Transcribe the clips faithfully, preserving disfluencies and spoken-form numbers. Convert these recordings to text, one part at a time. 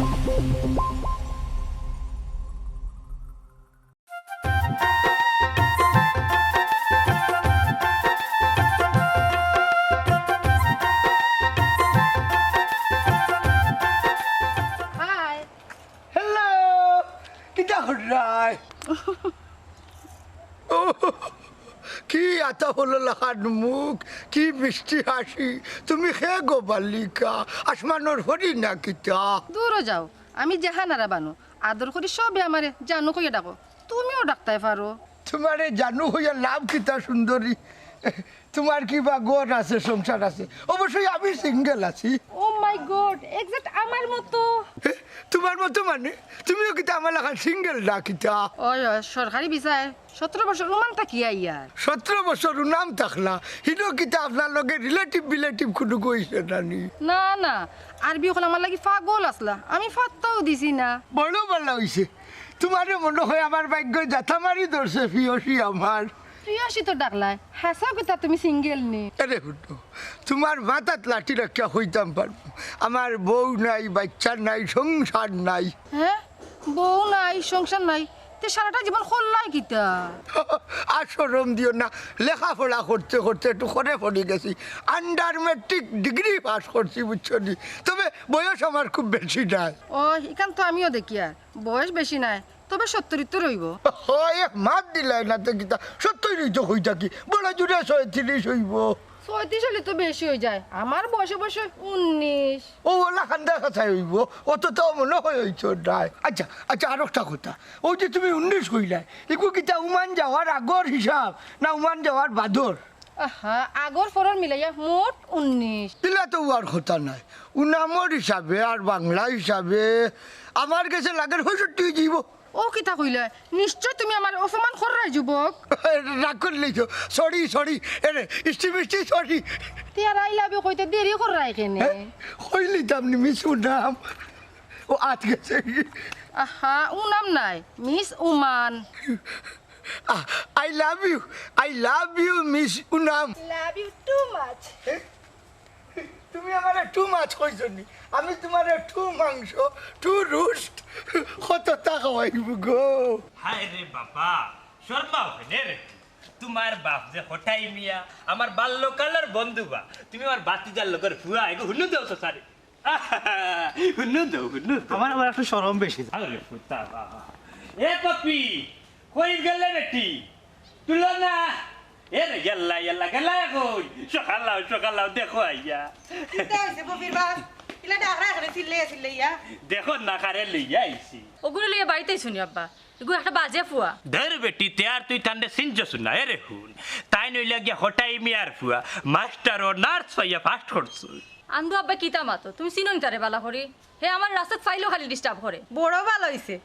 High. Hello, কিতা কররায়? কি আতা হলো লাখান মুখ, কি মিষ্টি হাসি। তুমি কে গো বালিকা, আসমানর পরি না কিতা? দূরো যাও, আমি জাহানারা বানু। আদর করি সবে আমারে জানু কইয়া ডাকো, তুমিও ডাকতায় পারো। তোমারে জানু কইয়া লাভ কিতা সুন্দরী? তোমার কিবা ঘর আছে, সংসার আছে? অবশ্যই আমি সিঙ্গেল আছি। Oh my God, exact আমার মতো। এ, তোমার মতো মানে? তুমিও কিতা আমার লাখান সিঙ্গেল না কিতা? ওই, ওই, সরকারি ভিসায় সতেরো বছর উমান থাকি আইয়ার। সতেরো বছর উনাম থাকলা, হিনো কিতা আপনার লগে রিলেটিভ বিলেটিভ কুনু কইছে না নি? না, না, আরবি অকল আমার লাগি পাগল আছলা, আমি পাত্তাও দিছি না। বড় ভালা অইছে, তোমারে মনো হয় আমার ভাগ্যে জাতা মারি ধরছে, প্রিয়সী আমার। প্রিয়সী তো ডাকলায়, হাছাউ কিতা তুমি সিঙ্গেল নি? আরে হুনো, তোমার মাথাত লাঠি রাখিয়া কইতাম পারমু, আমার বউ নাই, বাইচ্চা নাই, সংসার নাই। হ্যাঁ, বউ নাই, সংসার নাই, তে সারাটা জীবন করলায় কিতা? আর শরম দিও না, লেখাপড়া করতে করতে একটু করে পড়ি গেছি, আন্ডার ম্যাট্রিক ডিগ্রি পাস করছি, বুঝছো নি? তবে বয়স আমার খুব বেশি নাই। ও, ইখান তো আমিও দেখিয়ার, বয়স বেশি নাই, তবে সত্তরিত রইবো। হয়, এক মাত দিলায় না তে কিতা, সত্তরিত অইতো কই থাকি, বড় জুরে ছয়ত্রিশ অইবো। ছয়ত্রিশ অইলে তো বেশি অইযায়, আমার বয়সে বয়সে উনিশ। ও, অলা কান্দা কথায় অইবো, অত তো মনো হয় অইতো নায়। আচ্ছা, আচ্ছা, আর একটা কথা, অউ যে তুমি উনিশ কইলায়, ইগু কিতা উমান যাওয়ার আগর হিসাব না উমান যাওয়ার বাদর? আহা, আগর পরর মিলাইয়া মোট উনিশ। ইলা তো অওয়ার কথা নায়। উনামর হিসাবে আর বাংলা হিসাবে আমার গেছে লাগের পঁয়ষট্টি অইযিবো। ও কিতা কইলায়? নিশ্চয় তুমি আমারে অপমান কররায় যুবক। রাগ করলেই তো। Sorry, sorry. এরে, ইষ্টি মিষ্টি সরি। তে আর I love you কইতে দেরি কররায় কেনে? হ্যাঁ? কইলিতাম নি মিস উনাম। ও আত গেছে। আহা, উনাম নায়, মিস উমান। আহ, I love you, I love you, miss উনাম। Love you too much. তুমি আমারে টু মাছ কইছো নি? আমি তোমারে টু মাংস, টু রোস্ট, কততা খাওয়াইমু গো। হায় রে বাবা, শর্মাও কেনে রে। তোমার বাপ যে হটাই মিয়া, আমার বাল্যকালর বন্ধু বা। তুমি আমার বাতিজার লগর ফুয়া, এগু হুনু দেও তো সারে। হুনু দেও, হুনু দেও। আমার আবার একটু শরম বেশি। আরে ফুতা বাবা। এ পপি, কই গেলে বেটি? তুলো না। এ রে, ইয়াল্লা, ইয়াল্লা, গেলা কই? সকালাও, সকালাও, দেখো আইয়া। কিতা অইছে, ববির বাপ? ইলা ডাকরা এখানে চিল্লাইয়া চিল্লাইয়া। দেখো না, কারে লইয়া আইছি। ওগুরে লইয়া বাড়িত আইছো নি আব্বা? এগু একটা বাজে ফুয়া। ধর বেটি, তে আর তুই তানরে চিনছস না, এরে হুন। তাইন অইলা গিয়া হটাই মিয়ার ফুয়া, মাস্টারো নার্স পাইয়া ফাস্ট করছস। আন্দু আব্বা কিতা মাতো? তুমি চিনো নি তারে বালা করি? হে আমার রাস্তাত ফাইলেও খালি ডিস্টার্ব করে। বড় ভালা অইছে।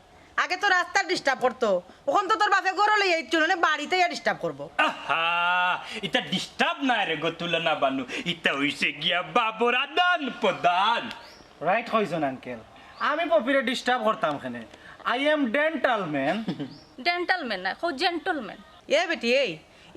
আগে তো রাস্তাত ডিস্টার্ব করতো, অখন তো তোর বাপে ঘরো লইয়া আইতো, নানে বাড়িত আইয়া ডিস্টার্ব করবো। আহা, ইতা ডিস্টার্ব নায় রে গো তুলনা বানু, ইতা অইছে গিয়া বাপর আদান প্রদান। রাইট কইছইন আঙ্কেল, আমি পপিরে ডিস্টার্ব করতাম কেনে? I am dental man. Dental man না, কও জেন্টলম্যান। এ বেটি, এই,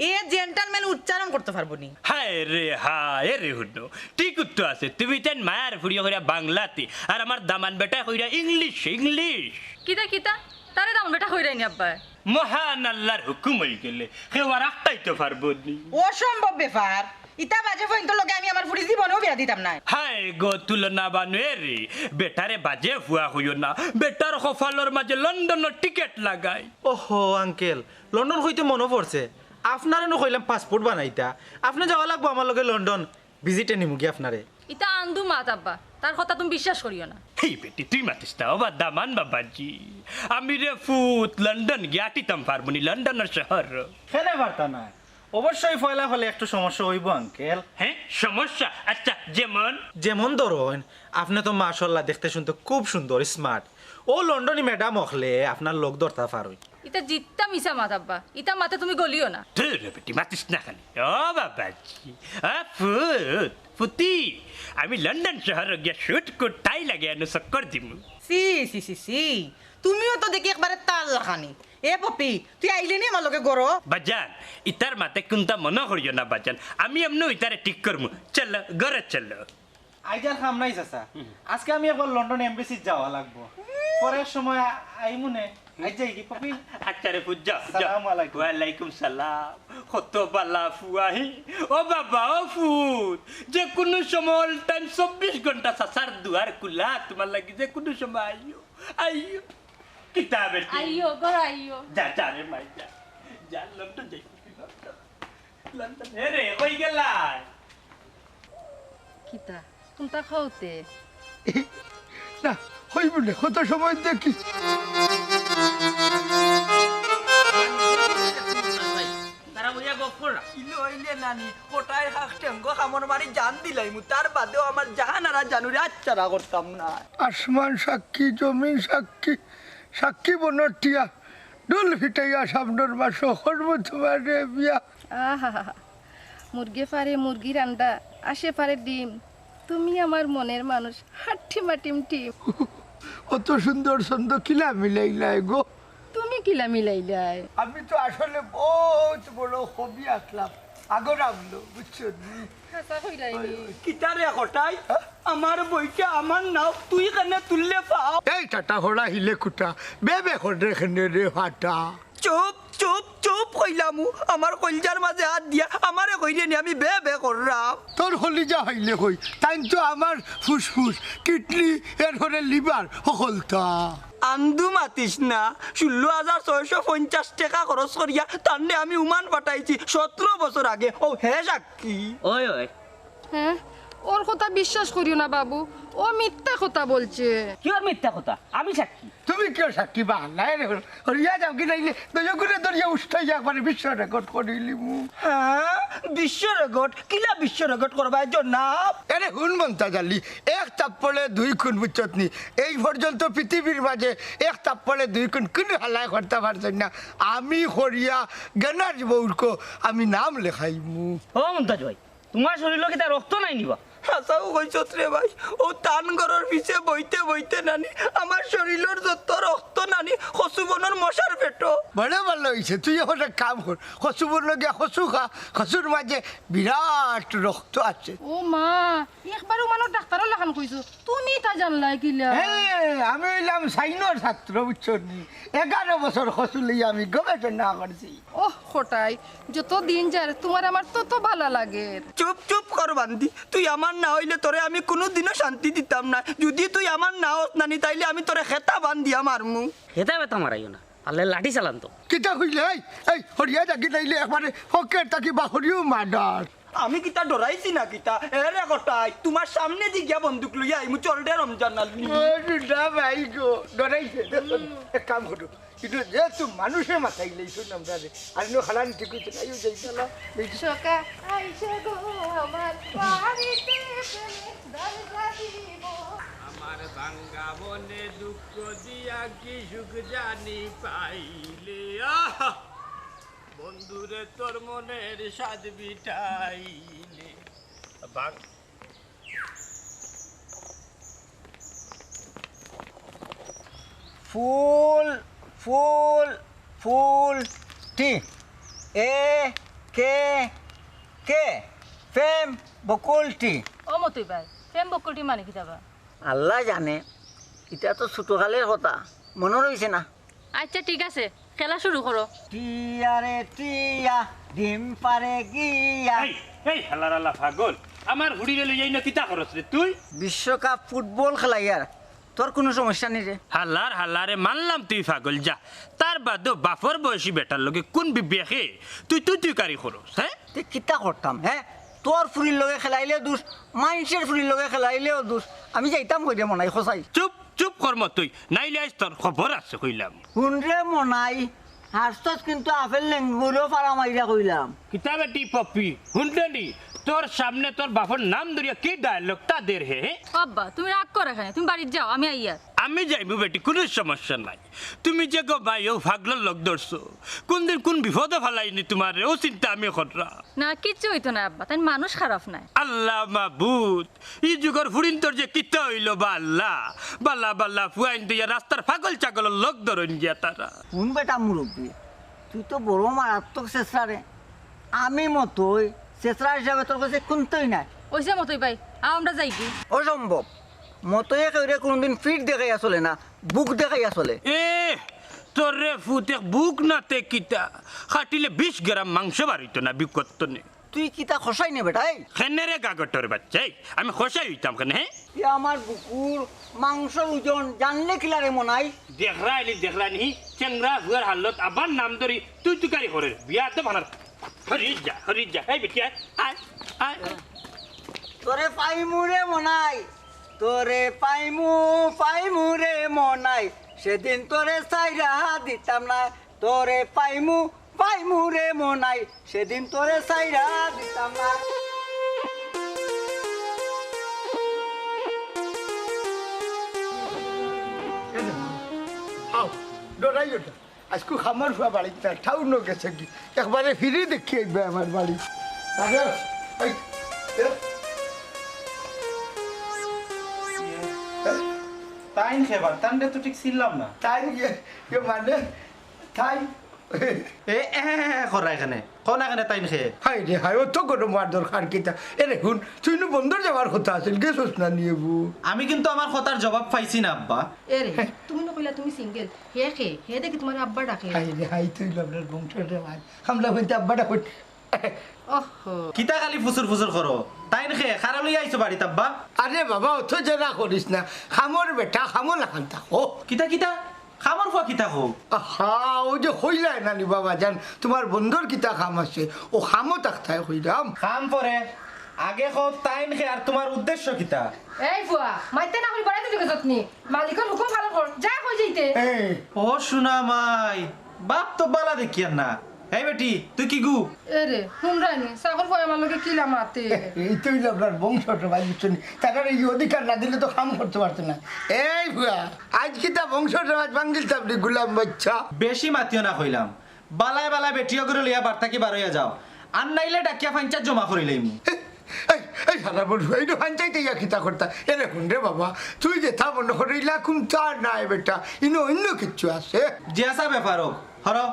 এ জেন্টলম্যান উচ্চারণ করতে পারবো নি? হায় রে হায়, এরে হুনো, ঠিক তো আছে, তুমি তাইন মায়ার ফুড়িয়ে কইরা বাংলাতে, আর আমার দামান বেটায় কইরা ইংলিশ, ইংলিশ। কিতা, কিতা? তারে দামান বেটা কইরায় নি আব্বায়? মহান আল্লাহর হুকুম অইগেলে, কেউ আর আটকাইতো পারবো নি। অসম্ভব ব্যাপার। ইতা বাজে ফুয়াইন্তর লগে আমি আমার ফুড়ি জীবনেও বিয়া দিতাম নায়। হায় গো তুলনা বানু, এরে, বেটারে বাজে ফুয়া কইও না, বেটার কপালর মাঝে লন্ডনর টিকেট লাগাই। ওহো আঙ্কেল, লন্ডন কইতে মনো পড়ছে, আপনারে নু কইলাম পাসপোর্ট বানাইতা, আপনে যাওয়া লাগবো আমার লগে লন্ডন, ভিজিটে নিমুগি আপনারে। ইতা আন্দু মাত আব্বা, তার কথা তুমি বিশ্বাস করিও না। হেই বেটি, তুই মাতিস না, ওবা দামান বাবাজি। আমি রে ফুত, লন্ডন গিয়া আটিতাম পারমু নি, লন্ডনর শহর। কেনে পারতা নায়? অবশ্যই পয়লা পয়লা একটু সমস্যা অইবো আঙ্কেল। হ্যাঁ, সমস্যা? আচ্ছা, যেমন? যেমন ধরইন, আপনে তো মাশাআল্লাহ দেখতে শুনতে খুব সুন্দর, স্মার্ট। ও লন্ডনি ম্যাডাম অকলে আপনার লগ ধরতা পারইন। ইতা জিত্তা মিছা মাত আব্বা, ইতা মাতে তুমি গলিও না। ধুর রে বেটি, মাতিস না খালি। ও বাবাজি, আ ফুত, ফুতি, আমি লন্ডন শহর গিয়া সুট কোট টাই লাগাই আনো চক্কর দিমু। ছি, ছি, ছি, ছি। তুমিও তো দেখি একবারে তার লাখানি। এ পপি, তুই আইলে নি আমার লগে ঘরো? বাজান, ইতার মাতে কুন্তা মনো করিও না বাজান। আমি এমনে ইতারে ঠিক করমু। চলো, ঘরো চলো। আইজ আর কাম নাই চাচা। হুম। আজকে আমি একবার লন্ডন এমবেসিত যাওয়া লাগবো। পরে এক সময় আ-, আইমুনে। আইজ যাই কি পপি? আচ্ছা রে পুত, যাও, যাও। সালামু আলাইকুম। ওয়ালাইকুম সালাম। কত বালা ফুয়া হে। ও বাবা, ও ফুত, যে কুনু সময় all time চব্বিশ ঘন্টা চাচার দুয়ার খুলা, তুমার লাগি যে কুনু সময় আইও, আইও। কিতা বেটি? আইও, ঘর আইও। যা, যা রে মাই, যা। যা, লন্ডন যাই, লন্ডন। লন্ডন, এ রে, কই গেলায়? কিতা? কুনতা খাওতে? না, হইব না, কত সময় দেখি। তারা বইয়া গপ করা। ইলো অইলে নানি, কটাইর খাক টেঙ্গো খামর মারি জান দিলাইমু, তার বাদেও আমার জাহান আর জানুরে আচ্ছারা করতাম না। আসমান সাক্ষী, জমিন সাক্ষী, সাক্ষী বনর টিয়া, ডুল ফিটাইয়া সামনর মাসো করমু তুমারে বিয়া। আহা, মুরগে পারে মুরগির আন্ডা, আসে পারে ডিম, তুমি আমার মনের মানুষ, হাট্টি মাটিম টিম। অত সুন্দর ছন্দ কিলা মিলাইলায় গো? তুমি কিলা মিলাইলায়? আমি তো আসলে বহুত বড় কবি আছলাম, আগর আমলো, বুঝছো নি? হাছা কইরায় নি। কিতারে কটাই? আমার বইটা আমার নাও, তুই কেনে তুললে পাও? এই টাটা হড়া হিলে কুটা, বে বে কররে কেনে রে ফাটা। চুপ, চুপ, চুপ কইলামু। আমার কইলজার মাঝে আত দিয়া আমারে কইরে নি আমি বে বে কররাম। তোর কলিজা হইলে কই, তাইন তো আমার ফুসফুস, কিডনি, এরপরে লিভার, হকলতা। আন্দু মাতিস না, ষোলো হাজার ছয়শো পঞ্চাশ টেকা খরচ করিয়া তানরে আমি উমান পাঠাইছি সতেরো বছর আগে। ও হে সাক্ষী। ওই, ওই। হ্যাঁ, ওর কথা বিশ্বাস করিও না বাবু, ও মিথ্যা কথা বলছে। কি ওর মিথ্যা কথা? আমি সাক্ষী। তুমি কিওর সাক্ষী? বাহানা এরে হল। হরিয়া যাও কি নাইলে দয়া করে দরিয়া উষ্টাই একবারে বিশ্ব রেকর্ড করিলিমু। হ্যাঁ, বিশ্ব রেকর্ড? কিলা বিশ্ব রেকর্ড করবায় জনাব? এরে হুন মন্তাজ আলী, এক থাপ্পড়ে দুই খুন, বুঝছত নি? এই পর্যন্ত পৃথিবীর মাঝে এক থাপ্পড়ে দুই খুন কুনু হালায় করতা পারছইন না। আমি করিয়া গেনার বউরকো আমি নাম লেখাইমু। ও মন্তাজ ভাই, তুমার শরীলো কিতা রক্ত নাই নি বা? হাছাউ কইছত রে ভাই, ও তান ঘরর পিছে বইতে বইতে নানি আমার শরীলর যত রক্ত নানি কচু বনর মশার পেটো। বড় ভালা অইছে, তুই অখন এক কাম কর, কচু বনো গিয়া কচু খা, কচুর মাঝে বিরাট রক্ত আছে। ও মা, একবার উমানর ডাক্তারর লাখান কইছো, তুমি তা জানলায় কিলা? হ্যাঁ, আমি অইলাম সাইনর ছাত্র, বুঝছো নি? এগারো বছর কচু লইয়া আমি গবেষণা করছি। ওহ, কটাই, যত দিন যার তুমার আমার তত ভালা লাগের। চুপ, চুপ কর বান্দি। তুই আমার না অইলে তোরে আমি কুনুদিনও শান্তি দিতাম না। যুদি তুই আমার না অস নানি, তাইলে আমি তোরে খেতা বান্দিয়া মারমু। খেতা বেতা মারাইও না, পারলে লাঠি চালান তো। কিতা কইলে? এই, এই, হরিয়া যাও কি নাইলে একবারে পকেট থাকি বাহরিও মার্ডার। আমি কিতা ডরাইছি না কিতা? এরে কটাই, তুমার সামনেদি গিয়া বন্দুক লইয়া আইমু, চল রে রমজান আলী। ও, রুডা ভাই গো, ডরাইছে। এক কাম করো, কিন্তু যেহেতু মানুষে মাথায় লইছো না আমরারে, আর ইনো খালান ঠিক অইছে না, ইউ যাই না, এই যে সকা আইসো গো আমার বাড়িতে, প্রেমে দরজা দিব। আমার ভাঙ্গা মনে দুঃখ দিয়া কি সুখ জানি পাইলে, আহ! বন্ধুরে তোর মনের স্বাদ মিটাইলে। ভাং- ফুল, ফুল, ফুল, টি। এ, কে, কে। প্রেম বকুল টি। ও মতই ভাই, প্রেম বকুল টি মানে কিতা বা? আল্লায় জানে, ইটা তো ছোটকালের কথা, মনো রইছে না। আচ্ছা, ঠিক আছে, খেলা শুরু করো। টিয়া রে টিয়া, ডিম পারে গিয়া। এই, এই, হালার আলা পাগল, আমার হুড়িরে লইয়া ইনো কিতা করস রে তুই? বিশ্বকাপ ফুটবল খেলাইয়ার, তোর কুনু সমস্যা নি রে? হালার, হালারে মানলাম তুই পাগল, যা। তার বাদেও বাপর বয়সী বেটার লগে কুন বিবেকে তুই তুই তুই কারি করস, হ্যাঁ? তে কিতা করতাম, হ্যাঁ? তোর ফুরির লগে খেলাইলেও দুষ, মাইনষের ফুরির লগে খেলাইলেও দুষ। আমি যাইতাম কই রে মনাই, খোসাই। চুপ, চুপ কর মতই, নাইলে আইজ তোর খবর আছে কইলাম। হুন রে মনাই, হারছস কিন্তু আপেল লেঙ্গুরও ফাড়া মাইরা কইলাম। কিতা বেটি পপি, হুনলে নি? তোর সামনে তোর বাপর নাম ধরিয়া কি ডায়লগটা দের হে, হে? ও আব্বা, তুমি রাগ করো কেনে? তুমি বাড়িত যাও, আমি আইয়ার। আমি যাইমু বেটি, কুনু সমস্যা নাই। তুমি যে গো ভাই, ও পাগলর লগ ধরছো, কুনদিন কুন বিপদে ফালাইনি তুমারে, ও চিন্তা আমি কররা। না, কিচ্ছু অইতো না আব্বা, তাইন মানুষ খারাপ নায়। আল্লাহ মাবুদ, ই যুগর ফুরিন্তর যে কিতা অইলো বা আল্লাহ, বালা বালা ফুয়াইন দিয়া রাস্তার পাগল ছাগলর লগ ধরইন গিয়া তারা। হুন বেটা মুরব্বি, তুই তো বড় মারাত্মক ছেছরা রে। আমি মতই ছেছরা হিসাবে তোর কাছে কুন্তই নাই। অইছে মতই ভাই, আও, আমরা যাইগি। অসম্ভব। মতয়ে কেউরে কুনুদিন পিঠ দেখাইয়া চলে না, বুক দেখাইয়া চলে। এ, তোরে ফুতে বুক নাতে কিতা? কাটিলে বিশ গ্রাম মাংস বার অইতো না বিকত্তনে। তুই কিতা কসাই নে বেটা, এই? কেনে রে গাগটর বাচ্চা, এই? আমি কসাই অইতাম কেনে, হে? এ আমার বুকুর মাংসর ওজন জানলে কিলা রে মনাই? দেখরায়নি, দেখরায়নি, চেংরা ফুয়ার হালত আবার নাম ধরি তুই তুকারি করের। বিয়াদব হানার। হরি যা, হরি যা। এই বেটি, আয়, আয়, আয়। তোরে পাইমু রে মনাই, তোরে পাইমু, পাইমু রে মনাই, সেদিন তোরে ছাইড়া দিতাম না। তোরে পাইমু, পাইমু রে মনাই, সেদিন তোরে ছাইড়া দিতাম না। আও, ডরাইও না। আইজকু কামর ফুয়া বাড়িত না, টাউনো গেছেগি। একবারে ফিরি দেখি আইবা আমার বাড়ি। আরে, এই, এ? এ? তাইন খেবার, তানরে তো ঠিক চিনলাম না। তাইন ইয়ে, ইয়ে মানে, তাইন। এ, এ, এ, এ, করা এখানে। কও না এখানে তাইন খে। হায় রে হায়, অত গরম অওয়ার দরকার কিতা? এরে হুন, তুই নু বন্দর যাওয়ার কথা আছিল, গেছস না নি এবু? আমি কিন্তু আমার কথার জবাব পাইছি না, আব্বা। এরে, তুমি নু কইলা তুমি সিঙ্গেল। হে খে, হে দেখি তুমার আব্বা ডাকে। হায় রে হায়, তুই লবণের বংশ রে ভাই। হামলা হইতে আব্বা ডাকইন। ওহো। কিতা খালি ফুসুর ফুসুর করো? তাইন খে, কারে লইয়া আইছো বাড়িত, আব্বা? আরে বাবা, অত জেরা করিস না। কামর বেটা, কামো লাখান থাকো। কিতা, কিতা? কামর ফুয়া কিতা কও? আহা, অউ যে কইলায় না নি বাবা জান, তুমার বন্দর কিতা কাম আছে, অউ কামো থাকতায় কইরাম। কাম পরে, আগে কও তাইন খে আর তুমার উদ্দেশ্য কিতা? এই ফুয়া, মাইতে না করি বাড়াইতে দিকে যত্নি। মালিকর হুকুম পালন কর, যা কই যাইতে। এই। ও সোনা মাই, বাপ তো বালা দেখিয়ার না। এই বেটি, তুই কিগু? এরে, হুনরায়নি, চাকর ফুয়ায় আমার লগে কিলা মাতে। এই তো অইল আপনার বংশ সমাজ, বুঝছো নি? তারার এই অধিকার না দিলে তো কাম করতে পারতো না। এই ফুয়া, আইজ কিতা বংশ সমাজ ভাঙ্গিলতাম নি গুলাম বাচ্চা? বেশি মাতিও না কইলাম। বালায় বালায় বেটি অগুরে লইয়া বাড়ি থাকি বার অইয়া যাও। আর নাইলে ডাকিয়া পঞ্চায়েত জমা করিলাইমু। এই, এই হারামর ফুয়া, ইনো পঞ্চায়েতে ইয়া কিতা করতা? এরে হুন রে বাবা, তুই যেতা মনো করো ইলা কুন্তা নায় বেটা, ইনো অইন্য কিচ্ছু আছে। জি আচ্ছা, ব্যাপার হোক, হরো,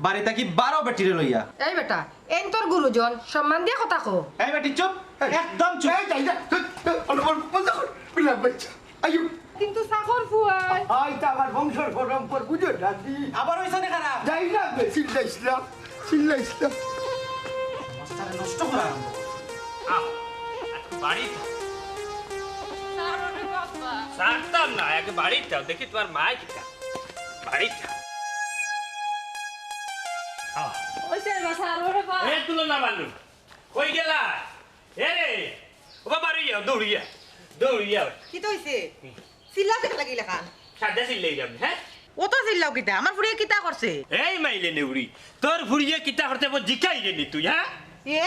বাড়ি থাকি বারো বেটিরে লইয়া। এই বেটা, এইন তোর গুরুজন, সম্মান দিয়া কথা কও। এই বেটি চুপ, এই, একদম চুপ। এই, যাই না, এই, এই, অনবর বন্ধ কর, বিলা বাচ্চা, আইও। কিন্তু চাকর ফুয়ায়। আই তো আমার বংশর পরম্পর, বুঝো না নি? আবার অইছে নি খারাপ? যাই না, বে, চিল্লাইস না, চিল্লাইস না। মাস্টারে নষ্ট করা আরম্ভ করছে। আও, বাড়ি থাক। ছাড়তাম না, আগে বাড়ি থাক, দেখি তুমার মায় কিতা। বাড়ি থাক। আও। ওই স্যার, বাসা আর ওরে বা। এ, তুলো না বালু। কই গেলা? এ রে, ও বাবা, বাড়ি যাও, দৌড়িয়া, দৌড়িয়া। কিতা অইছে? চিল্লাও কিতা লাগিলে খান? সাদা চিল্লাই যাবি, হ্যাঁ? অত চিল্লাও কিতা? আমার ফুড়িয়ে কিতা করছে? এই মাইলে নেউরি, তোর ফুড়িয়ে কিতা করছে বল জিকাই রে নি তুই, হ্যাঁ? এ?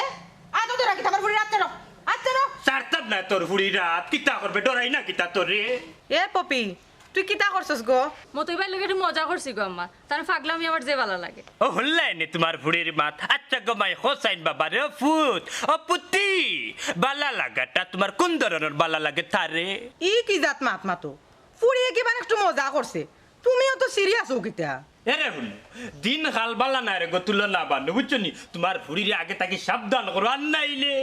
আতো ধরা কিতা আমার ফুড়ির আত ছাড়ো, আত ছাড়ো। ছাড়তাম না তোর ফুড়ির আত, কিতা করবে, ডরাই না কিতা তোরে? এ পপি, তুই কিতা করছস গো? মতই ভাইর লগে একটু মজা করছি গো আম্মা, তার পাগলামি আমার যে বালা লাগে। ও হুনলায় নি তুমার ফুড়ির মাত? আচ্ছা গো মাই, হোসাইন বাবা রে, ও ফুত, ও পুতি, বালা লাগাটা তুমার কুন ধরনর বালা লাগে তারে? ই কি জাত মাত মাতো? ফুড়িয়ে কিবা একটু মজা করছে, তুমিও তো সিরিয়াস অও কিতা? এরে হুনো, দিন কাল বালা নায় রে গো, তুলো না বানো, বুঝছো নি? তুমার ফুড়িরে আগে থাকি সাবধান করো, আর নাইলে,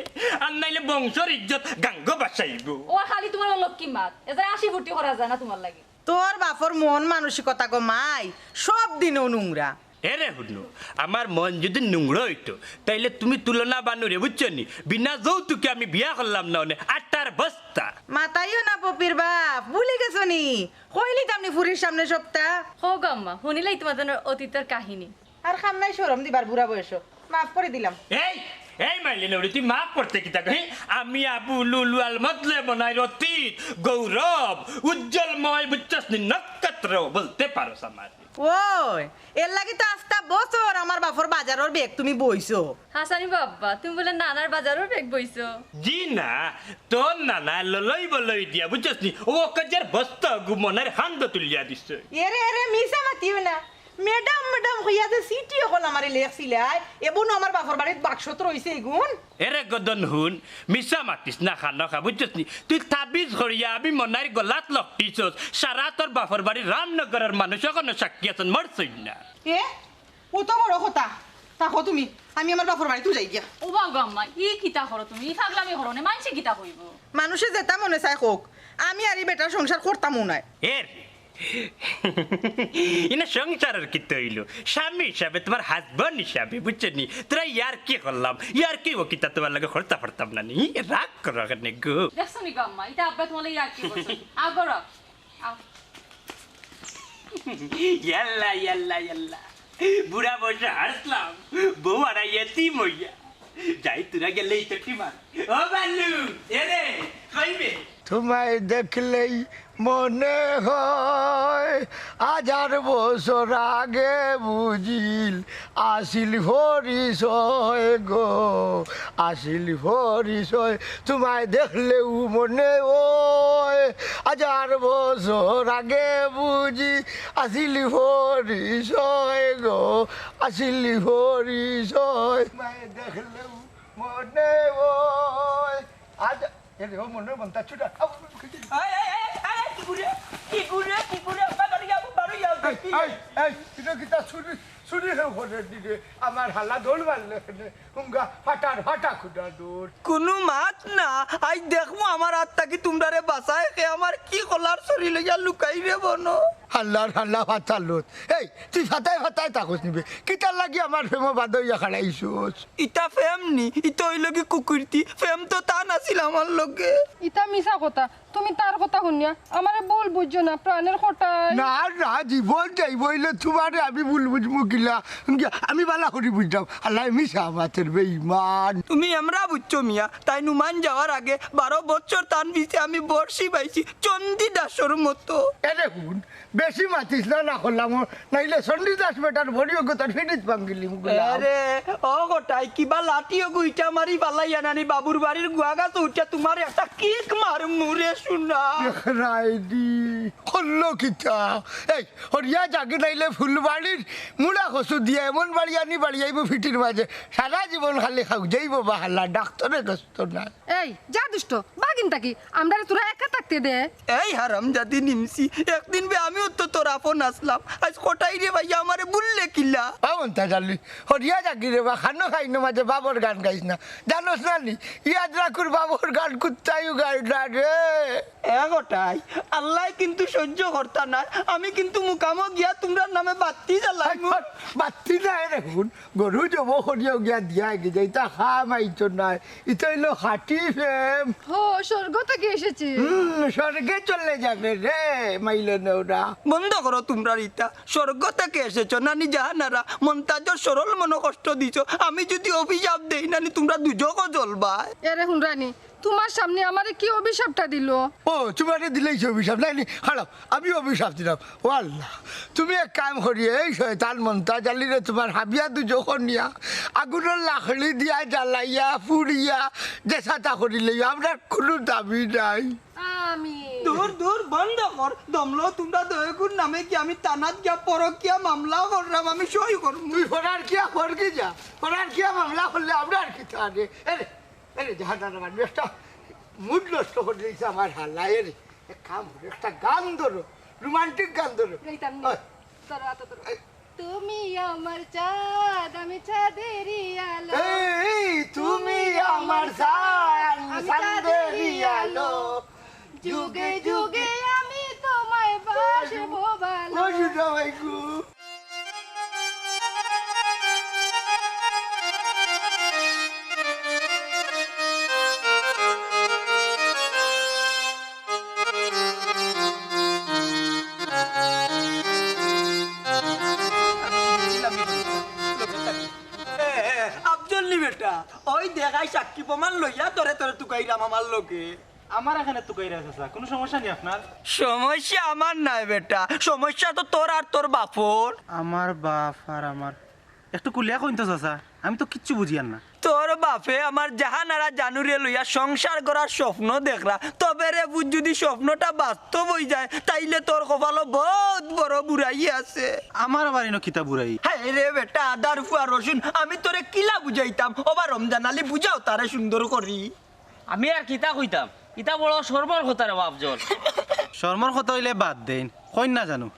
আর নাইলে বংশর ইজ্জত গাঙ্গো বাসাইবো। ও খালি তুমার অলক্ষী মাত, এ যে হাসি ফুর্তি করা যায় না তুমার লাগি। তোর বাপর মন মানসিকতা গো মাই, সব দিনও নোংরা। এরে হুনো, আমার মন যুদি নোংরা অইতো, তাইলে তুমি তুলো না বানো রে, বুঝছো নি? বিনা যৌতুকে আমি বিয়া করলাম না অনে, আটার বস্তা। মাতাইও না পপির বাপ, ভুলি গেছো নি? কইলিতাম নি ফুড়ির সামনে সবতা। হো গো আম্মা, হুনিলাই তুমার জন্য অতীতর কাহিনী। আর কাম নাই শরম দিবার বুড়া বয়সো, মাফ করি দিলাম। এই, এই মাইলে নেউরি, তুই মাফ করতে কিতা কই? আমি আবু লুলু আল মতলে মনাইর অতীত গৌরব উজ্জ্বলময়, বুঝছস নি? নক্ষত্র বলতে পারোস আমার। ওই, এর লাগি তো আস্তা বছর আমার বাপর বাজারর ব্যাগ তুমি বইছো। হাসানি বাবা, তুমি বুলে নানার বাজারর ব্যাগ বইছো? জি না, তোর নানা ললই বলই দিয়া, বুঝছস নি? ও কজের বস্তা গু মনাইর কান্দো তুলিয়া দিছে। এরে, এরে, মিছা মাতিও না। ম্যাডাম, ম্যাডাম কইয়া যে চিঠি অকল আমারে লেখছিলায়, এবনু আমার বাপর বাড়িত বাক্সত রইছে ইগুন। এরে গদন হুন, মিছা মাতিস না খানোখা, বুঝছস নি? তুই তাবিজ করিয়া আমি মনাইর গলাত লকটিছস, সারা তোর বাপর বাড়ি রামনগরর মানুষ অখনো সাক্ষী আছইন, মরছইন না। এ, অত বড় কথা। থাকো তুমি, আমি আমার বাপর বাড়িত যাই গিয়া। ও বাবা গো আম্মা, ই কিতা করো তুমি? ই পাগলামি করো না, মানষে কিতা কইবো? মানুষে যেতা মনে চায় কউক, আমি আর ই বেটার সংসার করতামও নায়। এর ইনা সংসারর কিতা অইলো? স্বামী হিসাবে, তুমার husband হিসাবে, বুঝছো নি? তোরা ইয়ার্কি করলাম, ইয়ার্কি ও কিতা তুমার লগে করতা পারতাম না নি? রাগ করো কেনে গো? দেখছো নি গো আম্মা, ইতা আব্বা তুমার লগে ইয়ার্কি করছে। আগো রাখ। আও। ইয়াল্লা, ইয়াল্লা, ইয়াল্লা। বুড়া বয়সে হাসলাম, বউ আর এতিম অইয়া। যাই, তোরা গেলে এই চটি মার। ও বাল্লু, এরে, কইবে? তোমায় দেখলেই মনে হয় হাজার বছর আগে বুঝিল আসিল পরিচয় গো, আসিল পরিচয়। তোমায় দেখলেও মনে হয় হাজার বছর আগে বুঝি আসিল পরিচয় গো, আসিল পরিচয়। তোমায় দেখলেও মনে হয় আজ এরে, ও মনে মনটা ছুটা। আউ, আয়, আয়, আয়, আয়, আয়, কি করে? কি করে? কি করে? আব্বা, বাড়ি যাও, বাড়ি যাও, এই, কি? এই, এই, এটা কি তা চুরি, চুরি হয়ে ঘরে দিলে? আমার হালা দৌড় মারলে এখানে। হুঙ্গা ফাটার ফাটা খুঁটা দৌড়। কোনো মাত না। আই দেখমু আমার আত থাকি তুমরারে বাঁচায় কে আমার কি কলার চুরি লইয়া লুকাই রে বনো। হাল্লার হাল্লা ফাতালত। এই, তুই ফাতায় ফাতায় থাকস নিবে। কিতার লাগি আমার প্রেমো বাধা অইয়া খাড়াইছস? ইতা প্রেম নি, ইতা অইলো কি কুকীর্তি। প্রেম তো তান আছিল আমার লগে। ইতা মিছা কথা। তুমি তার কথা হুনিয়া আমারে ভুল বুঝছো না, প্রাণের কটাই। না, না, জীবন যাইব অইলে তোমারে আমি ভুল বুঝমু কিলা? আমি বালা করি বুঝলাম, আল্লায় মিছা মাতের বেঈমান। তুমি এমরা বুঝছো মিয়া, তাইন উমান যাওয়ার আগে বারো বছর তান পিছে আমি বর্ষি বাইছি, চণ্ডীদাসর মতো। এরে হুন, বেশি মাতিস না, না করলাম, নাইলে চণ্ডীদাস বেটার বড়ি অগো তার ফিরিত ভাঙ্গিলিম গুলাম। আরে, ও কটাই, কিবা লাঠি অগো ইটা মারি ফালাইয়া নানি বাবুর বাড়ির গুয়া গাছ উঠিয়া তোমার একটা কিক মারমু রে সোনা। রাইডি, করলো কিতা? এই, হরিয়া যাগি নাইলে ফুলবাড়ির মুড়া কচু দিয়া এমন বাড়ি আনি বাড়ি আইব ফিটির মাঝে, সারা জীবন খালি খাও যাইব বাহালা, ডাক্তরে গস্ত নাই। এই, যা দুষ্ট, বাগিন থাকি, আমরারে তোরা একা থাকতে দে। এই হারামজাদি নিমছি, একদিন বে আমিও তো তোর আপন আসলাম, আজ কটাই রে ভাইয়া আমারে ভুললে কিলা? ও মন্তাজ আলী, হরিয়া যাগি রে বা, খানো খাইনো মাঝে বাবর গান গাইস না, জানোস না নি? ইয়াদ রাখুর বাবর গান কুত্তাইও গায় না রে। এ কটাই, আল্লায় কিন্তু সহ্য করতা নায়, আমি কিন্তু মুকামো গিয়া তোমরার নামে বাত্তি জ্বালাইমু। বাত্তি নাই রে হুন, গরু জব করিয়াও গিয়া দিয়া গি যাই, তা খাম আইতো নাই। ইতা অইলো খাঁটি প্রেম। হো, স্বর্গ থাকি এসেছে। হুম, স্বর্গে চলে যাবে রে, মাইলো নেওরা। বন্ধ করো তোমরার ইতা। স্বর্গ থাকি এসেছো, নানি জাহানারা, মন্তাজর সরল মনো কষ্ট দিছো। আমি যদি অভিশাপ দেই, নানি তোমরা দুজখো জ্বলবায়। এরে হুনরানি, তোমার সামনে আমারে কি অভিশাপটা দিল? ও, তোমারে দিলাইছে অভিশাপ, নানি? খাড়াও, আমি অভিশাপ দিলাম। ও আল্লাহ, তুমি এক কাম করিও, এই শয়তান মন্তাজ আলীরে তোমার হাবিয়া দুজখো নিয়া, আগুনর লাকড়ি দিয়া জ্বালাইয়া, পুড়িয়া, যেসাতা করিলেও, আমরার কুনু দাবি নাই। আমি দূর, দূর, বন্ধ কর। দমলো তোমরা দয়গুর নামে কি আমি থানাত গিয়া পরকিয়া মামলা কররাম, আমি সই করমু। তুই পরার কিয়া করগি যা, পরার কিয়া মামলা করলে আমরার কিতা রে? এরে, এরে, জাহানারা মানুষ একটা মুড নষ্ট করি দিছে আমার হালায় রে। এক কাম করো, একটা গান ধরো, রোমান্টিক গান ধরো। গাইতাম নি। ওই। ধরো, আতো ধরো। এই। তুমি আমার চাঁদ, আমি চাঁদেরই আলো। এই, তুমি আমার চাঁদ, আমি চাঁদেরই আলো। যুগে যুগে আমি তোমায় বাসবো ভালো। ও সুজা ভাই গো। এ, এ, আফজল নি বেটা, ওই দেখাই সাক্ষী প্রমাণ লইয়া তোরে তোরে তুকাইরাম আমার লগে। আমার এখানে তুকাইরা চাচা, কোনো সমস্যা নি আপনার? সমস্যা আমার নায় বেটা, সমস্যা তো তোর আর তোর বাপর। আমার বাপ আর আমার, একটু খুলিয়া কইন তো চাচা, আমি তো কিচ্ছু বুঝিয়ার না। তোর বাপে আমার জাহানারা জানুরে লইয়া সংসার করার স্বপ্ন দেখরা, তবে রে বুঝ, যদি স্বপ্নটা বাস্তব অই যায়, তাইলে তোর কপালো বউত বড় বুরাই আছে। আমার আবার ইনো কিতা বুরাই? হায় রে বেটা, আদার ফুয়া রসুন, আমি তোরে কিলা বুঝাইতাম, ওবা রমজান আলী বুঝাও তারে সুন্দর করি। আমি আর কিতা কইতাম, ইতা বড় শরমর কথা রে বাপ জন। শরমর কথা অইলে বাদ দেইন, কইন না জানু।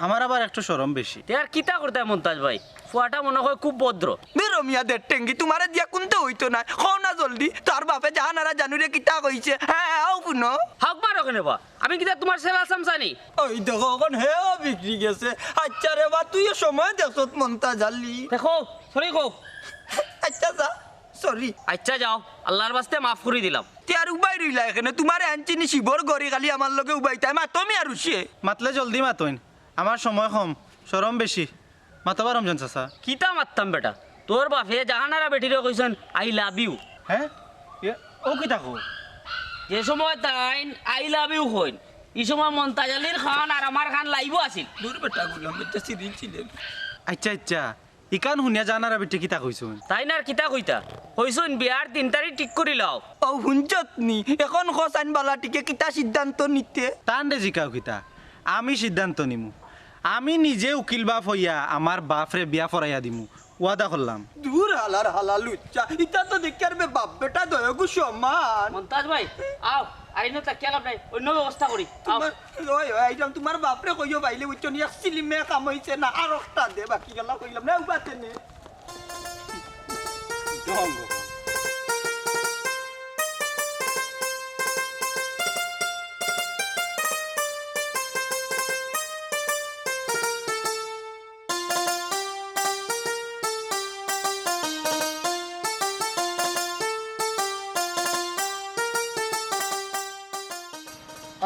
আমার আবার একটু শরম বেশি। তে আর কিতা করতায় মন্তাজ ভাই? পুয়াটা মনো কয় খুব ভদ্র। দূর মিয়া দেড় টেঙ্গি, তুমারে দিয়া কুন্তা অইতো নায়। কও না জলদি, তার বাপে জাহানারা জানুরে কিতা কইছে? হ্যাঁ, হ্যাঁ, আও কুনো। হক মারো কেনে বা? আমি কিতা তুমার সেবা চামচা নি? ওই দেখো, অখন হেও বিগড়ি গেছে। আইচ্ছা রে বা, তুইও সময় দেখছত মন্তাজ আলী। দেখো, sorry কও। আইচ্ছা যা, sorry। আইচ্ছা যাও, আল্লার ওয়াস্তে মাফ করি দিলাম। তে আর উবাই রইলা কেনে? তুমারে আনছি নি শিবর ঘড়ি, খালি আমার লগে উবাইতায়। মাতো মিয়া রুশিয়ে। মাতলে জলদি মাতইন, আমার সময় কম, শরম বেশি। মাতবা রমজান চাচা। কিতা মাততাম বেটা? তোর বাপে জাহানারা বেটিরে কইছইন, "I love you।" হ্যাঁ? এ, ও কিতা কও? যে সময় তাইন "I love you" কইন, ই সময় মন্তাজ আলীর কান আর আমার কান live-ও আছিল। দূর বেটা, গুলাম বেটা সিরিল ছিলেন। আইচ্ছা, আইচ্ছা, ইখান হুনিয়া জাহানারা বেটি কিতা কইছইন? তাইন আর কিতা কইতা? কইছইন, "বিয়ার দিন তারিখ ঠিক করি লাও।" ও হুনছত নি? অখন কছাইন বালা টিকে কিতা সিদ্ধান্ত নিতে? তানরে জিকাও কিতা? আমি সিদ্ধান্ত নিমু। আমি নিজে উকিল বাপ অইয়া আমার বাপরে বিয়া পড়াইয়া দিমু, ওয়াদা করলাম। দূর হালার হালা লুচ্চা, ইতা তো দেখিয়ার বে বাপ বেটা দয়গু সমান। মন্তাজ ভাই, আও, আর ইনো থাকিয়া লাভ নাই, অইন্য ব্যবস্থা করি, আও। তুমার, ওই, ওই, আইলাম, তুমার বাপরে কইও বাইলে, বুঝছো নি, এক সিলিমে কাম অইছে না, আর একটা দে, বাকি গেলা কইলাম না, উবাতে নে।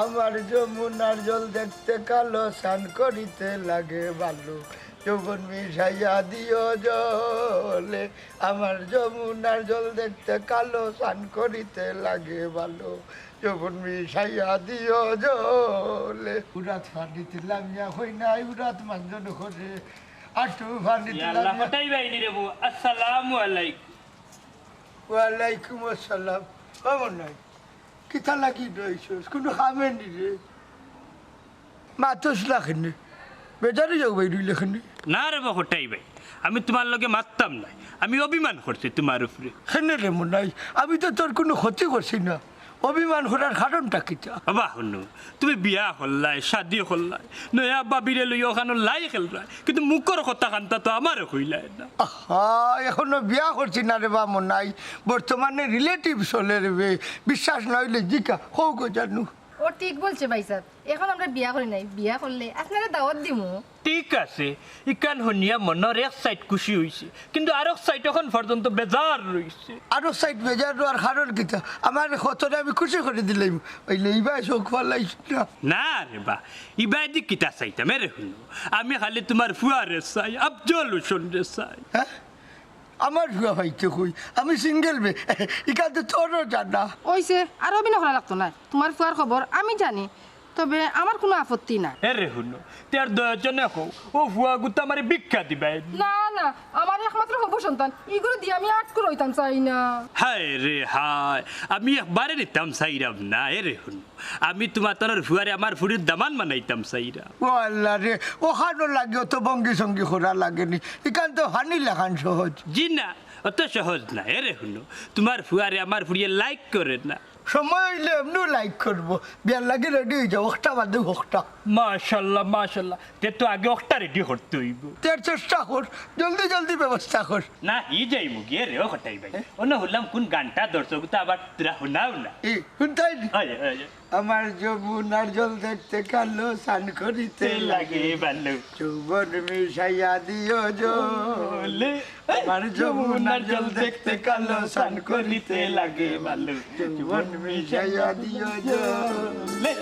আমার যমুনার জল দেখতে কালো, স্নান করিতে লাগে ভালো। যৌবন মিশাইয়া দিও জলে, আমার যমুনার জল দেখতে কালো, স্নান করিতে লাগে ভালো। যৌবন মিশাইয়া দিও জলে। উরাত পানিত লামিয়া কই নাই, উরাত মানজন করে। আটু পানিত ইয়া আল্লাহ, লামিয়া। কটাই বাইনি রে বউ। আসসালামু আলাইকুম। ওয়ালাইকুম আসসালাম। কেমন নাই? কিতা লাগি রইছস? কুনু কামে নি রে? মাতস না কেনে? বেজার অইয়া উবাই রইলে কেনে? না রে বা কটাই ভাই, আমি তুমার লগে মাততাম নায়, আমি অভিমান করছি তুমার উপরে। কেনে রে মনাই, আমি তো তোর কুনু ক্ষতি করছি না, অভিমান করার কারণটা কিতা? বাবা হুনো, তুমি বিয়া করলায়, শাদি করলায়, নয়া ভাবিরে লইয়া অখানো লাই খেলরায়, কিন্তু মুখর কথা কান্তা তো আমারে কইলায় না। আহা, এখনো বিয়া করছি না রে বা মনাই, বর্তমানে relative চলে রে বে, বিশ্বাস না অইলে জিকা, কও গো জানু। ও ঠিক বলছে ভাইসাব, এখন আমরা বিয়া করি নাই, বিয়া করলে আপনারে দাওয়াত দিমু। ঠিক আছে, ইখান হুনিয়া মনর এক side খুশি অইছে, কিন্তু আরক side এখন পর্যন্ত বেজার রইছে। আরক side বেজার রওয়ার কারণ কিতা? আমার কতরে আমি খুশি করি দিলাইমু, অইলে ইবায় চউখ ফালাইছ না। না রে বা, ইবায়দি কিতা চাইতাম, এরে হুনো, আমি খালি তুমার ফুয়ারে চাই, আফজল হোসেনরে চাই। হ্যাঁ? আমার ফুয়া পাইতে কই? আমি single বে। ইখান তো তোরও জানা। অইছে, আর অভিনয় করা লাগতো নায়। তুমার ফুয়ার খবর আমি জানি, তবে আমার কুনু আপত্তি নাই। এরে হুনো, তে আর দুইওজনে কও, অউ ফুয়াগুতা আমারে ভিক্ষা দিবায় নি? না, না, আমার একমাত্র হবু সন্তান, ইগুরে দিয়া আমি আটকু রইতাম চাই না। হায় রে হায়, আমি একবারে নিতাম চাইরাম না। এরে হুনো, আমি তুমার তনর ফুয়ারে আমার ফুড়ির দামান বানাইতাম চাইরাম। ও আল্লাহ রে, অখানর লাগি অত ভঙ্গি-সঙ্গি করা লাগে নি। ইখান তো পানির লাখান সহজ। জি না, অত সহজ না। এরে হুনো, তুমার ফুয়ারে আমার ফুড়িয়ে like করে না। সময় অইলে এমনেউ like করবো। বিয়ার লাগি ready অই যাও, অখটা বাদে অখটা। মাশাআল্লাহ, মাশাআল্লাহ। তে তো আগে অখটা ready করতে অইবো। তে চেষ্টা কর, জলদি জলদি ব্যবস্থা কর। না, হি যাইমু গিয়া রে, ও কটাই ভাই। অনো হুনলাম কুন গানটা ধরছো, অগুতা আবার তুরা হুনাও না। ই, হুনতাই নি? অয়, অয়, অয়। আমার যমুনার জল দেখতে কালো, স্নান করিতে লাগে ভালো। যৌবন মিশাইয়া দিও জলে। আমার যমুনার জল দেখতে কালো, স্নান করিতে লাগে ভালো। যৌবন মিশাইয়া দিও জলে।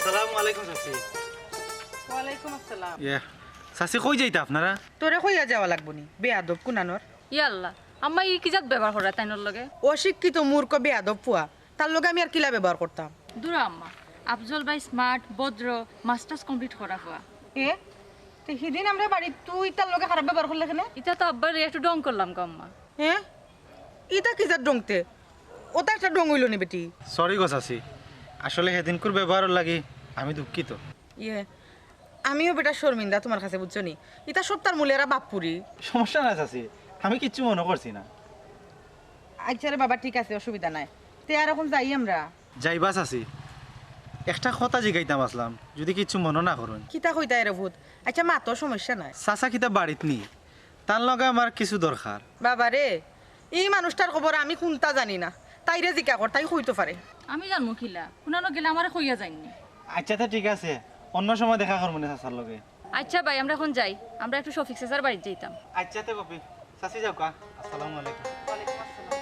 আসসালামু আলাইকুম চাচি। ওয়ালাইকুম আসসালাম। ইয়া, চাচি কই যাইতা আপনারা? তোরে কইয়া যাওয়া লাগবো নি, বেয়াদব কুনানর। ইয়াল্লা, আম্মা ই কি জাত ব্যবহার করা তাইনর লগে? অশিক্ষিত মূর্খ বেয়াদব ফুয়া, তার লগে আমি আর কিলা ব্যবহার করতাম? দুরা আম্মা, আফজল ভাই smart, ভদ্র, masters complete করা ফুয়া। এ? তে হিদিন আমরা বাড়িত তুই তার লগে খারাপ ব্যবহার করলে কেনে? ইটা তো আব্বারে একটু ঢং করলাম গো আম্মা। হ্যাঁ, ইটা কি জাত ঢংতে? ওটা একটা ঢং অইলো নি বেটি। সরি গো চাচি, আসলে হিদিনকুর ব্যবহারর লাগি আমি দুঃখিত। ইয়ে, আমিও বেটা শর্মিন্দা তুমার কাছে, বুঝছো নি? ইটা সব তার মূলে এরা বাপপুরি। সমস্যা নাই চাচি, আমি কিচ্ছু মনো করছি না। আচ্ছা রে বাবা, ঠিক আছে, অসুবিধা নাই। তে আর অখন যাই আমরা। যাইবা চাচি, একটা কথা জিগাইতাম আছলাম, যুদি কিচ্ছু মনো না করইন। কিতা কইতায় রে পুত? আচ্ছা মাতো, সমস্যা নাই। চাচা কিতা বাড়িত নি? তার লগে আমার কিছু দরকার। বাবা রে, ই মানুষটার খবর আমি কুন্তা জানি না। তাইরে জিকা কর, তাই কইতো পারে। আমি জানমু কিলা? কুনানো গেলে আমারে কইয়া যাইননি। আচ্ছা তে ঠিক আছে, অন্য সময় দেখা করমুনে চাচার লগে। আচ্ছা ভাই, আমরা অখন যাই, আমরা একটু শফিক চাচার বাড়িত যাইতাম। আচ্ছা তে বাপি, চাচি যাউক্কা। আসসালামু আলাইকুম। ওয়ালাইকুম আসসালাম।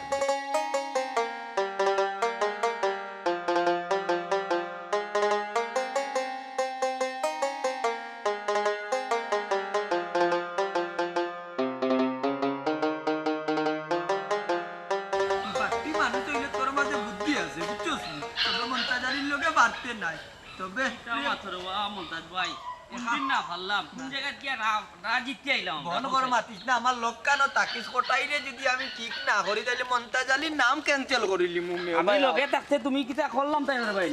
বাট্টি মানুষ অইলে তোর মাঝে বুদ্ধি আছে, বুঝছস নি? তবে মন্তাজ আলীর লগে বাটতে নাই। তবে ইটা মাত্র বা মন্তাজ ভাই, কোন দিন না পারলাম, কোন জাগাত গিয়া রা-, রা জিতি আইলাম আমরা। মন গরম মাতিস না, আমার লগে কেনে থাকিস? কটাইরে যুদি আমি ঠিক না করি, তাইলে মন্তাজ আলীর নাম cancel করিলিমু মে। আমি ভাই, লগে থাকতে তুমি কিতা করলাম তাই না ভাই?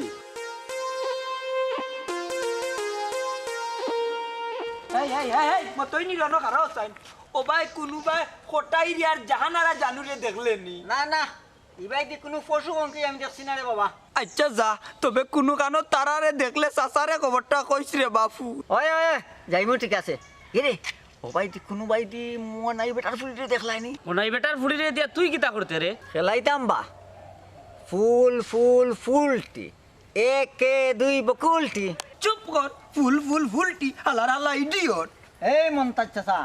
এই, এই, এই, এই, মতই নি রনো কারো চাইন। ও ভাই, কুনু ভাই কটাইরে আর জাহানারা জানুরে দেখলে নি? না, না, ইবাইদি কুনু পশু পঙ্খী আমি দেখছি না রে বাবা। আচ্ছা যা, তবে কুনু কানো তারারে দেখলে চাচারে খবরটা কইস রে বাপু। ওই, ওই, ওই, যাইমু, ঠিক আছে। কিরে, ও ভাইদি কুনু ভাইদি মনাই বেটার ফুড়িরে দেখলায়নি? মনাই বেটার ফুড়িরে দিয়া তুই কিতা করতে রে? খেলাইতাম বা। ফুল, ফুল, ফুলটি। একে দুই বকুলটি। চুপ কর, ফুল, ফুল, ফুলটি, হালার হালা idiot। এই মন্তাজ চাচা,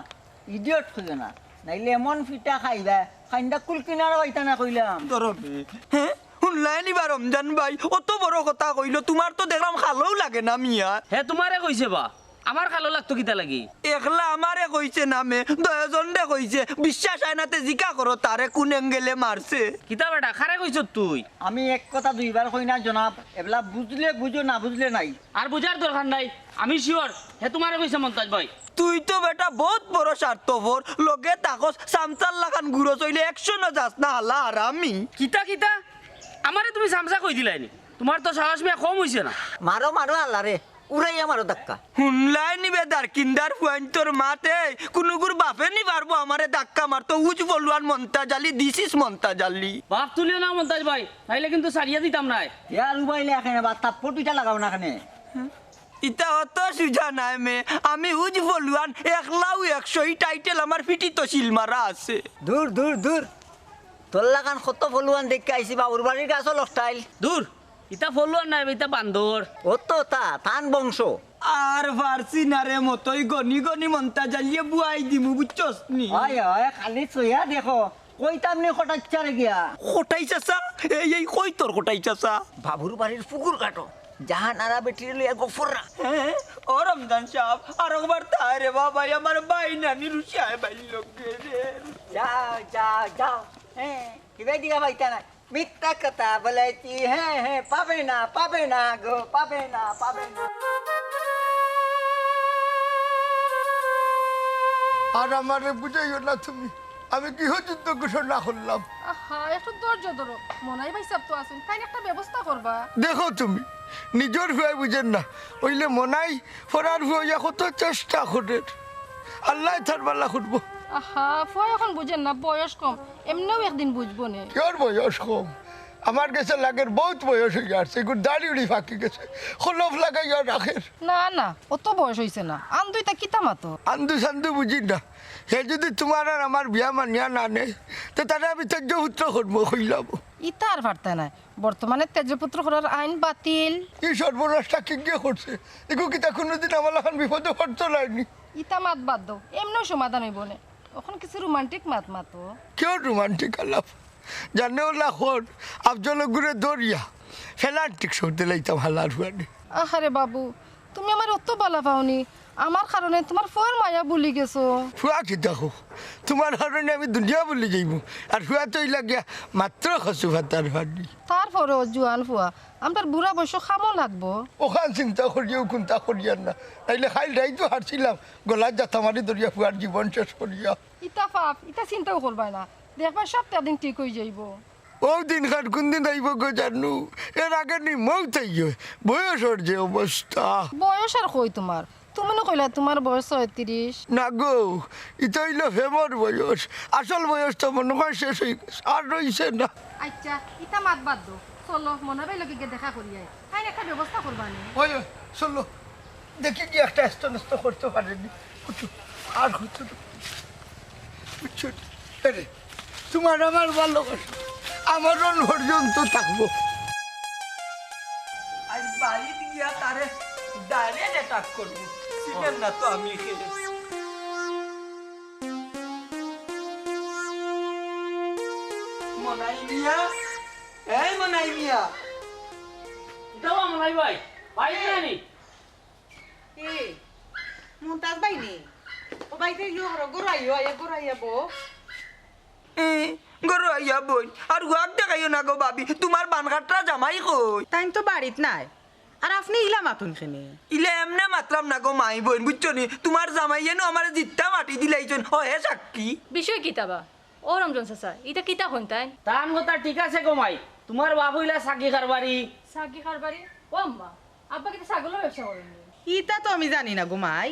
idiot কইও না, নাইলে এমন ফিটা খাইবা, খাইন্দা কুল কিনারা পাইতা না কইলাম। ধরো বে। হ্যাঁ? হুনলায় নি বা রমজান ভাই, অত বড় কথা কইলো, তুমার তো দেখলাম খালোও লাগে না মিয়া। হে তুমারে কইছে বা, আমার খালো লাগতো কিতা লাগি? একলা আমারে কইছে না মে, দশজনরে কইছে, বিশ্বাস অয় না তে জিকা করো তারে কুন angle-এ মারছে। কিতা বেটা, কারে কইছস তুই? আমি এক কথা দুইবার কই না জনাব, এবলা বুঝলে বুঝো, না বুঝলে নাই। আর বুঝার দরকার নাই, আমি sure হে তুমারে কইছে মন্তাজ ভাই। তুই তো বেটা বউত বড় স্বার্থপর, লগে থাকস চামচার লাখান ঘুরস, অইলে actionও যাস না, হালা হারামি। কিতা কিতা? আমারে তুমি চামচা কই দিলায়নি? তুমার তো সাহস মিয়া কম অইছে না। মারো, মারো হালারে, উড়াইয়া মারো ধাক্কা। হুনলায় নি বে দারকিন্দার ফুয়াইন্তর মাত, কুনুগুর বাপে নি পারবো আমারে ধাক্কা মারতো, উজ ফলুয়ান মন্তাজ আলী, this is মন্তাজ আলী। বাপ তুলিও না মন্তাজ ভাই, নাইলে কিন্তু ছাড়িয়া দিতাম নায়। ইয়ার উবাইলে এখানে বা থাপ্পড় দুইটা লাগাও না এখানে। ইতা অত সুজা নায় মে, আমি উজ ফলুয়ান, একলাউ একশো, ই title আমার ফিটিত সিল মারা আছে। দূর, দূর, দূর। তোর লাখান কত ফলুয়ান দেখিয়া আইছি, বাবুর বাড়ির গাছও লকটাইল। দূর, ইতা ফলুয়ান নায়, ইতা বান্দর। অত তা, তান বংশ। আর পারছি না রে মতই, গনি গনি মন্তাজ আলীয়ে বুয়াই দিমু, বুঝছস নি? অয়, অয়, খালি চইয়া দেখো। কইতাম নি কটাই চাচারে গিয়া। কটাই চাচা? এই, এই কই তোর কটাই চাচা? বাবুর বাড়ির পুকুর ঘাটো। জাহানারা বেটিরে লইয়া গফররা। হ্যাঁ? ও রমজান সাব, আর একবার তাই রে বাবা, আমার ভাই নানি রুশিয়ায় ভাই লোকে রে। যাও, যাও, যাও। হ্যাঁ, কিবা দিগা পাইতা না। মিথ্যা কথা বলেছি, হ্যাঁ, হ্যাঁ, পাবে না, পাবে না গো, পাবে না, পাবে না। আর আমারে বুঝাইও না তুমি, আমি গৃহযুদ্ধ ঘোষণা করলাম। আহা, একটু ধৈর্য ধরো, মনাই ভাইসাব তো আছইন, তাইন একটা ব্যবস্থা করবা। দেখো তুমি, নিজর ফুয়ায় বুঝের না, অইলে মনাই ফরার ফুয়া কত চেষ্টা করের। আল্লায় তার বালা করবো। আহা, ফুয়া অখন বুঝের না, বয়স কম, এমনেও একদিন বুঝবো নে। কিওর বয়স কম? আমার গেছে লাগের বউত বয়স অইয়া আছে, এগুর দাড়ি উড়ি ফাকি গেছে, খলফ লাগাইয়া রাখের। না, না, অত বয়স অইছে না, আন্দু ইতা কিতা মাতো? আন্দু সান্দু বুঝি না, হে যুদি তুমার আর আমার বিয়া মানিয়া না নেয়, তে তারে আমি তেজ্য পুত্র করমু, কইলাম। ইতা আর পারতা নায়, বর্তমানে তেজ্য পুত্র করার আইন বাতিল। ই সর্বনাশটা কিগিয়ে করছে? ইগু কিতা কুনুদিন আমার লাখান বিপদে পড়তো নায়নি? ইতা মাত বাদ দেও, এমনেও সমাধান অইবো নে। অখন কিছু romantic মাত মাতো। কিওর romantic আলাপ? জানে ওলা খর, আফজল গুরে দরিয়া, ফেলান্টিক সৌদে লাইতাম হালার ফুয়ানি। আহারে বাবু, তুমি আমারে অত বালা পাওনি, আমার কারণে তুমার ফুয়ার মায়া ভুলি গেছো। ফুয়া কিতা কও? তুমার কারণে আমি দুনিয়া ভুলি যাইমু। আর ফুয়া তো অইলা গিয়া মাত্র কচু পাতার পানি। তারপরেও জুয়ান ফুয়া, আমরার বুড়া বয়সো কামো লাগবো। অখান চিন্তা করিয়াও কুন্তা করিয়ার না। নাইলে কাইল রাইতো হারছিলাম, গলাত জাতা মারি ধরিয়া ফুয়ার জীবন শেষ করিয়া। ইতা পাপ, ইতা চিন্তাও করবায় না। দেখবায় সবতা একদিন ঠিক অইযাইবো। অউ দিনখান কুনদিন আইবো গো জানু? এর আগে নি মউত আইয়ো। বয়সর যে অবস্থা। বয়স আর কই তুমার? তুমি না কইলা তুমার বয়স ছয়ত্রিশ? না গো, ইতা অইলো প্রেমর বয়স। আসল বয়স তো মনো অয় শেষ অই গেছে, আর রইছে না। আইচ্ছা, ইতা মাত বাদ দেও। চলো, মনাইর লগে গিয়া দেখা করি আই। তাইন একটা ব্যবস্থা করবা নি। ওই, ওই, চলো। দেখি কি একটা আস্ত নষ্ট করতে পারেনি। বুঝছো? আর হচ্ছে না। বুঝছো? আরে, তুমার আমার ভালোবাসা আমার রন পর্যন্ত থাকবো। আজ বাড়িত গিয়া তারে direct attack করবো। চিনেন না তো আমি এখানে। মনাই মিয়া, এই মনাই মিয়া। ইতা বা মনাই ভাই, ভাই জানি। এ, মুমতাজ ভাই নি? ও ভাই, তে ইয়ো করো, ঘরো আইও, আইয়া ঘরো আইয়া বও। এ, ঘরো আইয়া বইন। আর হুয়াক দেখাইও না গো ভাবি, তুমার বানকাটরা জামাই কই? তাইন তো বাড়িত নাই। আর আপনে ইলা মাতইন কেনে? ইলা এমনে মাতরাম না গো মাই বইন, বুঝছো নি? তুমার জামাইয়ে নু আমারে জিত্তা মাটি দিলাইছইন, ও হে সাক্ষী। বিষয় কিতা বা? ও রমজান চাচা, ইতা কিতা কইন তাইন? তান কথা ঠিক আছে গো মাই, তুমার বাপ অইলা সাগি কারবারি। সাগি কারবারি? ও আম্মা, আব্বা কিতা ছাগলর ব্যবসা করইন নি? ইতা তো আমি জানি না গো মাই।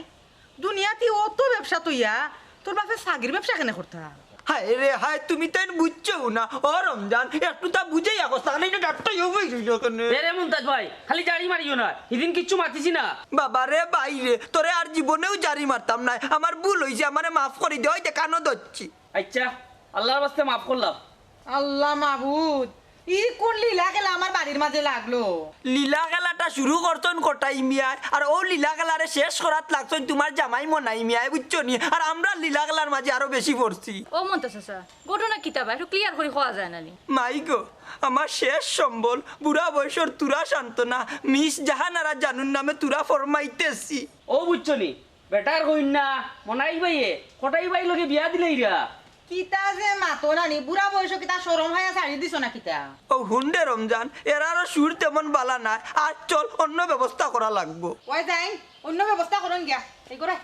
দুনিয়াত অত ব্যবসা থইয়া তোর বাপে সাগির ব্যবসা কেনে করতা? হায় রে হায়, তুমি তাইন বুঝছো না। ও রমজান, একটু তা বুঝাইয়া কছ, তাইলে ইটা ডাক্তার হইবই রইল কেনে? এ রে মুমতাজ ভাই, খালি জাড়ি মারিও না, হিদিন কিচ্ছু মাতিছি না। বাবা রে, ভাই রে, তোরে আর জীবনেও জাড়ি মারতাম নায়। আমার ভুল অইছে, আমারে মাফ করি দে, ওই দে কানো ধরছি। আইচ্ছা, আল্লার ওয়াস্তে মাফ করলাম। আল্লা মাবুদ, ই কুন লীলা খেলা আমার বাড়ির মাঝে লাগলো? লীলা খেলাটা শুরু করছইন কটাই মিয়ায়, আর অউ লীলা খেলারে শেষ করাত লাগছইন তুমার জামাই মনাই মিয়ায়, বুঝছো নি? আর আমরা লীলা খেলার মাঝে আরো বেশি পড়ছি। ও মন্তা চাচা, ঘটনা কিতা বা? একটু clear করি কওয়া যায় না নি? মাই গো, আমার শেষ সম্বল, বুড়া বয়সর তুরা সান্ত্বনা, মিস জাহানারা জানুর নামে তুরা ফরমাইতেছি। ও বুঝছো নি? বেটার কইন না, মনাই ভাইয়ে, কটাই ভাই লগে বিয়া দিলাইরা। কিতা যে মাতো নানি, বুড়া বয়সো কিতা শরম হায়া ছাড়ি দিছো না কিতা? ও হুন দে রমজান, এরারও সুর তেমন বালা নায়। আর চল, অন্য ব্যবস্থা করা লাগবো। ওই যাই, অন্য ব্যবস্থা করইন গিয়া। এই করে।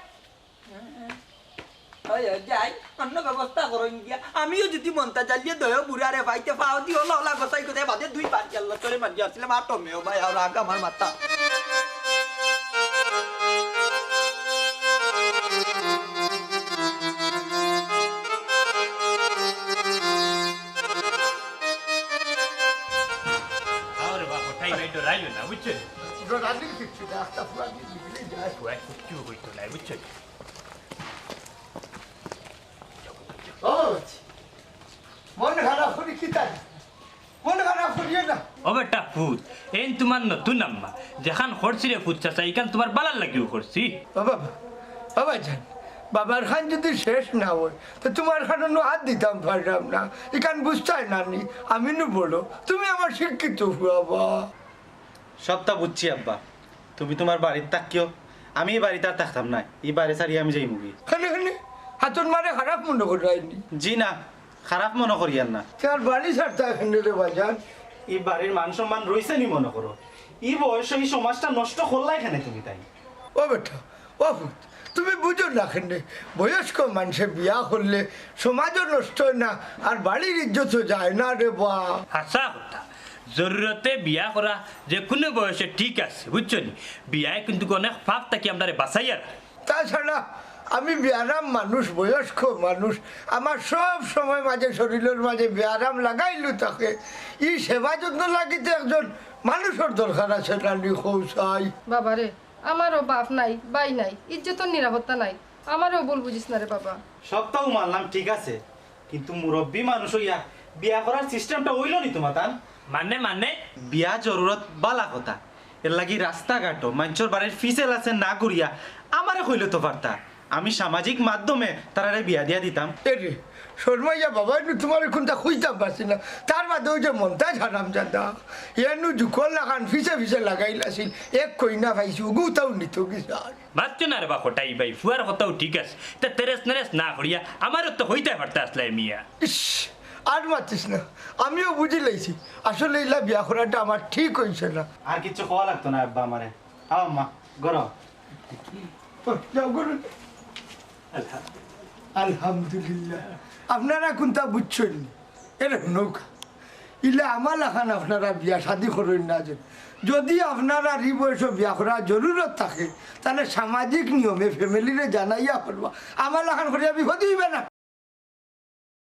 ওই, ওই যাই, অন্য ব্যবস্থা করইন গিয়া। আমিও যদি মন্তা জালিয়ে দয় বুড়ারে পাইতে পাও দি, ওলা ওলা গোসাই গোসাই বাদে দুই পাঁচ গেল চলে মারি আসছিলাম, আর টমেও ভাই, আর রাগ আমার মাথা। আরে বাবা, টাইম এই ডরাইও না, বুঝছো? ডরানি কিচ্ছু না, আস্তা পুরা দিন বিগড়ে যায়। ওই কিচ্ছু হইতো না, বুঝছো? ও, মন খারাপ করি কি তাই? মন খারাপ করিও না। ও বেটা পুত, এইন তুমার নতুন আম্মা, যেখান করছি রে পুত চাচা, ইখান তুমার বালার লাগিও করছি। ও বাবা, ও ভাইজান, বাবার খান যদি শেষ না হয়, তো তুমার খানো নু হাত দিতাম পারলাম না। ইখান বুঝতায় না নি, আমি নু বড়, তুমি আমার শিক্ষিত বাবা। সবটা বুঝছি আব্বা, তুমি তুমার বাড়িত থাকিও, আমি ই বাড়িত আর থাকতাম নায়, ই বাড়ি ছাড়ি আমি যাইমুগি। কেনে, কেনে? হাতর মারে খারাপ মনো কররায়নি? জি না, খারাপ মনো করিয়ার না। তে আর বাড়ি ছাড়তায় কেনে রে ভাইজান? ই বাড়ির মান সম্মান রইছে নি মনো করো? ই বয়সো ই সমাজটা নষ্ট করলায় কেনে তুমি তাইন? ও বেটা, ও পুত, তুমি বুঝো না কেনে? বয়স্ক মানষে বিয়া করলে সমাজও নষ্ট অয় না, আর বাড়ির ইজ্জতও যায় না রে বা। হাছা কথা, জরুরতে বিয়া করা যে কুনু বয়সে ঠিক আছে, বুঝছো নি? বিয়ায় কিন্তু অনেক পাপ থাকি আমরারে বাঁচাইয়া রাখে। তাছাড়া আমি বিয়ারাম মানুষ, বয়স্ক মানুষ, আমার সব সময় মাঝে শরীলর মাঝে বিয়ারাম লাগাইলু থাকে। ই সেবা যত্ন লাগিতে একজন মানুষর দরকার আছে না নি কও চাই? বাবারে, আমারও বাপ নাই, ভাই নাই, ইজ্জতর নিরাপত্তা নাই, আমারেও ভুল বুঝিস না রে বাবা। সবটাউ মানলাম, ঠিক আছে, কিন্তু মুরব্বি মানুষ অইয়া বিয়া করার সিস্টেমটা অইলো নি তুমার তান? মানে, মানে? বিয়া জরুরত বালা কথা, এর লাগি রাস্তাঘাটো মাইনষর বাড়ির ফিসেল আছে না ঘুরিয়া আমারে কইলে তো পারতা। আমি সামাজিক মাধ্যমে তারারে বিয়া দিয়া দিতাম। এরে, শর্মাইয়া বাবা, এনু তুমারে কুনতা কইতাম পারছি না। তার বাদে ওই যে মন্তাজ হারামজাদা, এনু জুকর লাখান পিছে পিছে লাগাইল আছিল, এক কইনা পাইছি, ওগুতাও নিত কি স্যার? মাতছো না রে বা কটাই ভাই, ফুয়ার কথাও ঠিক আছে। তে তেরেস নেরেস না করিয়া আমারও তো কইতায় পারতা আছলায় মিয়া। ইস, আর মাতিস না, আমিও বুঝি লাইছি, আসলে ইলা বিয়া করাটা আমার ঠিক অইছে না। আর কিচ্ছু কওয়া লাগতো না আব্বা আমারে। আও আম্মা, ঘরো। যাও, ঘরো। আলহামদুলিল্লাহ। আপনারা কুনতা বুঝছইন নি? এরে নৌকা। ইলা আমার লাখান আপনারা বিয়া শাদি করইন না যে। যদি আপনারার ই বয়সো বিয়া করার জরুরত থাকে, তাইলে সামাজিক নিয়মে ফ্যামিলিরে জানাইয়া করবা। আমার লাখান করিয়া বিপদ অইবা না।